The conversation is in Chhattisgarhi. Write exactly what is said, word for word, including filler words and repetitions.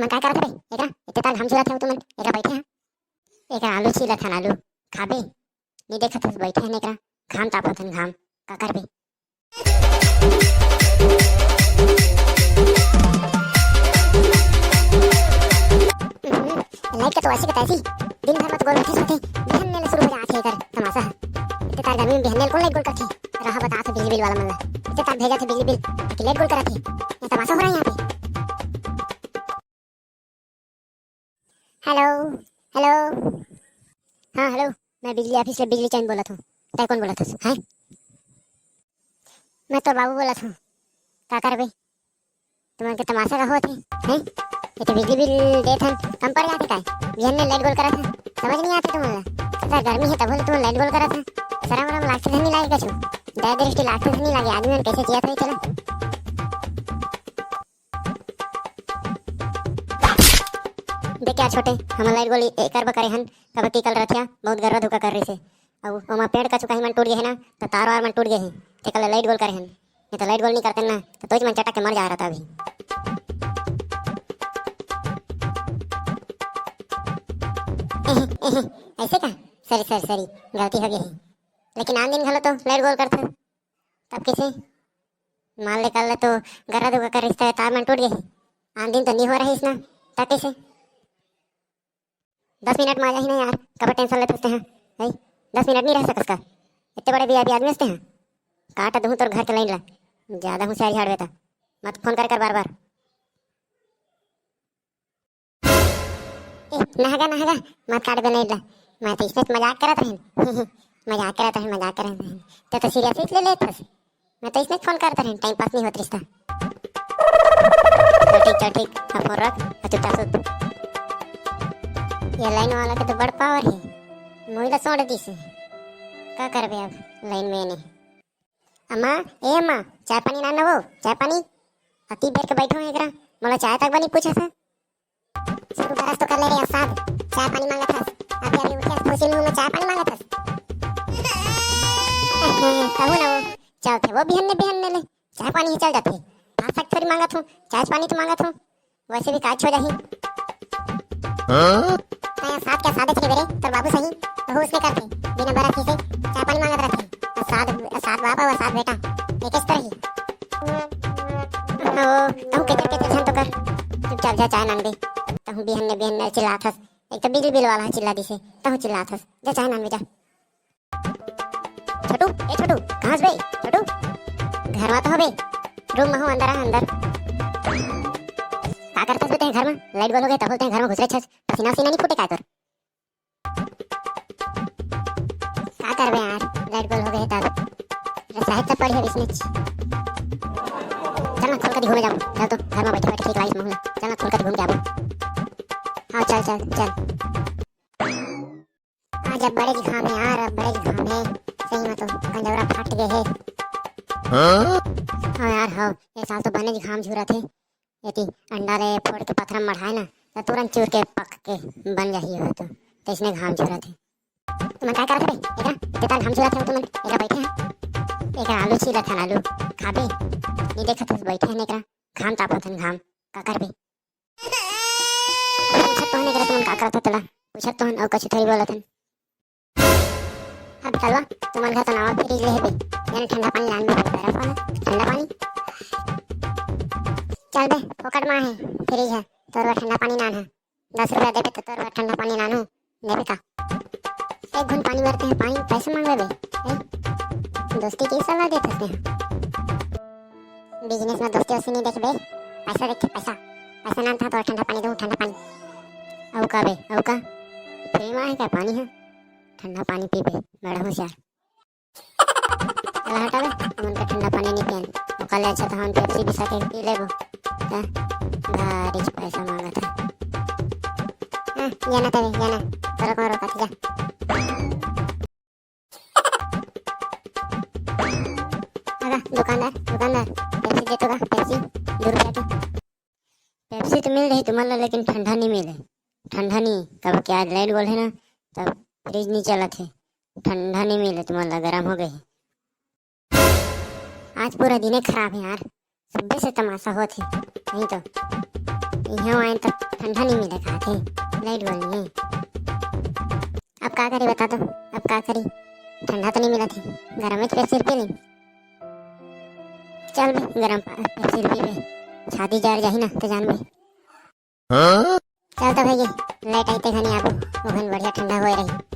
मैं काय करत हवे एकरा? इतने तार घाम झुलत हे तुमन, एकरा बैठे हैं। एकरा आलू छीलत हन, आलू खाबे। नहीं देखत हस, बैठे हैं एकरा, घाम तापत हन, घाम का करबे। हम्म, लाइट का तो ऐसी का तैसी, दिन भर मत गोल बैठे सोते, बिहान ले शुरू हो जात हे एकर तमाशा। इतने तार गर्मी में बिहान ले कौन लाइट गोल करथे? रहा बता तो बिजली बिल वाला मन ला, इतने तार भेजा थे बिजली बिल कि लाइट गोल करत हे, ये तमाशा हो रहा है यहाँ पे। Hello, hello. हाँ, हेलो, मैं बिजली ऑफिस ले बिजली चैन बोलत हूँ। तै कौन बोलत हस? हैं? मैं तो बाबू बोलत हूँ। का करबे? तुमन के तमाशा का होत हे? हैं? ये तो बिजली बिल देत हन, कम पड़ जाथे काय? बिहान ले लाइट गोल करत हन, समझ नहीं आथे तुमन ला? इतना गर्मी है तभो ले तुमन लाइट गोल करत हन, शरम वरम लागथे धनी लागे कछु? दया दृष्टि लागथे धनी लागे, आदमी मन कैसे जियत होही चला। देख क्या छोटे, हमन लाइट गोली एकर बर करे हन, काबर कि कल रथिया बहुत गर्रा धुका कर रहिस हे। अउ ओमा पेड़ कछु कहीं मन टूट गे हे ना, त तार वार मन टूट गे हे, तेकर ले लाइट गोल करे हन। नहीं त लाइट गोल नहीं करते ना, त तोच मन चटक के मर जा रहता अभी। एहे, एहे, ऐसे का? सॉरी, सॉरी, सॉरी, गलती हो गई है। लेकिन आन दिन घलो तो लाइट गोल करथे, तब कैसे? मान ले कल तो गर्रा धुका कर रहिस त तार मन टूट गे हे। आन दिन तो नहीं हो रहिस ना, तब कैसे? दस मिनट में आ जाही ना यार, काबर टेंशन लेत हस तेहा? भाई, दस मिनट नहीं रह सकस का? इतने बड़े वीआईपी आदमी हस तेहा। काट दूँ तोर घर के लाइन ला, ज्यादा होशियारी झाड़बे त। मत फोन करे कर बार बार। ए, नहगा, नहगा, मत काट बे लाइन ला। मैं तो इसने मजाक करत रहेन। मजाक करत रहेन, मजाक करत रहेन। ते तो सीरियस ले लेत हस। मैं तो इसने फोन करत रहेन, टाइम पास नहीं होत रिश्ता। चल ठीक, चल ठीक, अब फोन रख, अब चुपचाप सुत। ये लाइन वाला के तो बड़ पावर है, मोही ला सोड़ दिस। का करबे अब लाइन में ने। अम्मा, ए अम्मा, चाय पानी ना नवो, चाय पानी। अति बेर के बैठो एकरा, मोला चाय तक बनी पूछे से। शुरू बरस तो कर ले रे असाद, चाय पानी मांगत हस। अभी अभी उठे हस, खुशी मुंह में चाय पानी मांगत हस। कहूँ ना वो, चलथे वो बिहन्ने बिहन्ने ले, चाय पानी ही चल जाथे। आज तक थोड़ी मांगत हूँ, चाय पानी तो मांगत हूँ, वैसे भी काज हो जाही। हाँ? मैं साथ क्या सादे थे मेरे, तोर बाबू सही, तो उसने करते, बिना बरस से चाय पानी मांगत रहते। साथ, साथ बाप और साथ बेटा, एक इस तरह ही। ओ, तहु केचर केचर झन तो कर। चुपचाप जा चाय नान दे। तहु बिहन्ने बिहन्ने चिल्लात हस। एक तो बिजली बिल वाला ह चिल्ला दिसे, तहु चिल्लात हस। जा चाय नान दे जा। छोटू, ए छोटू, कहाँ हस बे? छोटू, घर मा तो हबे। रूम मा हूँ, अंदर आ, अंदर। का करत हस बे तें घर मा? लाइट गोल हो गए तब बोलते हैं घर मा घुस रहे छस। पसीना उसीना नहीं फूटे का तोर? का करबे यार, लाइट गोल हो गए तब। रसायत तो पड़ी है बिसनेच। चल ना, खोल कर घूमे जाऊँ। चल तो, घर में बैठे बैठे ठीक लाइस मुहला। चल ना, खोल कर घूम के आबो। हाँ, चल, चल, चल। आज अब बड़े जुकाम है यार, अब बड़े जुकाम है। सही में तो गंजौरा फाट गए है। हाँ? हाँ यार, हाँ, ये साल तो बने जुकाम झूरा थे। यदि अंडा ले फोड़ के पथरा म मढ़ाए ना, त तुरंत चूर के पक के बन जाही हो तो। तइसने घाम झुरत हे। तुमन काय करत हवे? एकरा, इतने तार घाम झुरत हे, तुमन एकरा बैठे हैं। एकरा आलू छीलत हन, आलू खाबे। नहीं देखत हस, बैठे हैं एकरा, घाम तापत हन, घाम, का करबे? पूछत तो हन एकरा, तुमन का करत हो तेला? पूछत तो हन, अउ कछु थोड़ी बोलत हन। अब चलवा, तुमन घर तो नवा फ्रिज ले हेबे, यानी ठंडा पानी लान में बर्फ वाला ठंडा पानी। चल बे, फोकट मा हे फ्रिज है, तोर बर ठंडा पानी लान है। दस रुपया देबे तो तोर बर ठंडा पानी लानू, लेबे का? एक घूंट पानी बर तें पानी पैसे मांगबे बे? हैं? दोस्ती के सलाह देत हस तें। बिजनेस में दोस्ती वोस्ती नहीं देखबे, पैसा देखे पैसा। पैसा ना था तो ठंडा पानी दूँ, ठंडा पानी। अउ का बे, अउ का? फ्री में है क्या पानी है? ठंडा पानी पीबे, बड़ा होशियार। चला हटा बे, हमन का ठंडा पानी नहीं पियन। ओकर ले अच्छा तो हम पेप्सी बिसा के पी लेबो। हैं? भारी पैसा मांगत है। हाँ, जाना तबे, जाना। तोला कौन रोकत, जा। अगा, दुकानदार, दुकानदार, पेप्सी दे तो गा, पेप्सी, दो रुपया के। पेप्सी तो मिल रही तुमन ला, लेकिन ठंडा नहीं मिले। ठंडा नहीं, काबर कि आज लाइट गोल है ना, तब फ्रिज नहीं चलत है। ठंडा नहीं मिले तुमन ला, गरम हो गए है। आज पूरा दिने खराब है यार, सुबह से तमाशा होत है। नहीं तो इहाँ आए त ठंडा नहीं मिले खाथे, लाइट गोल नहीं है। अब का करी बता तो, अब का करी? ठंडा तो नहीं मिला थी, गरम में Pepsi पी ली। चल बे, गरम Pepsi पी बे, छाती जर जाही ना तो जान बे। चल तो भैया, लाइट आइते घनी आबो, ओहन बढ़िया ठंडा होए रही।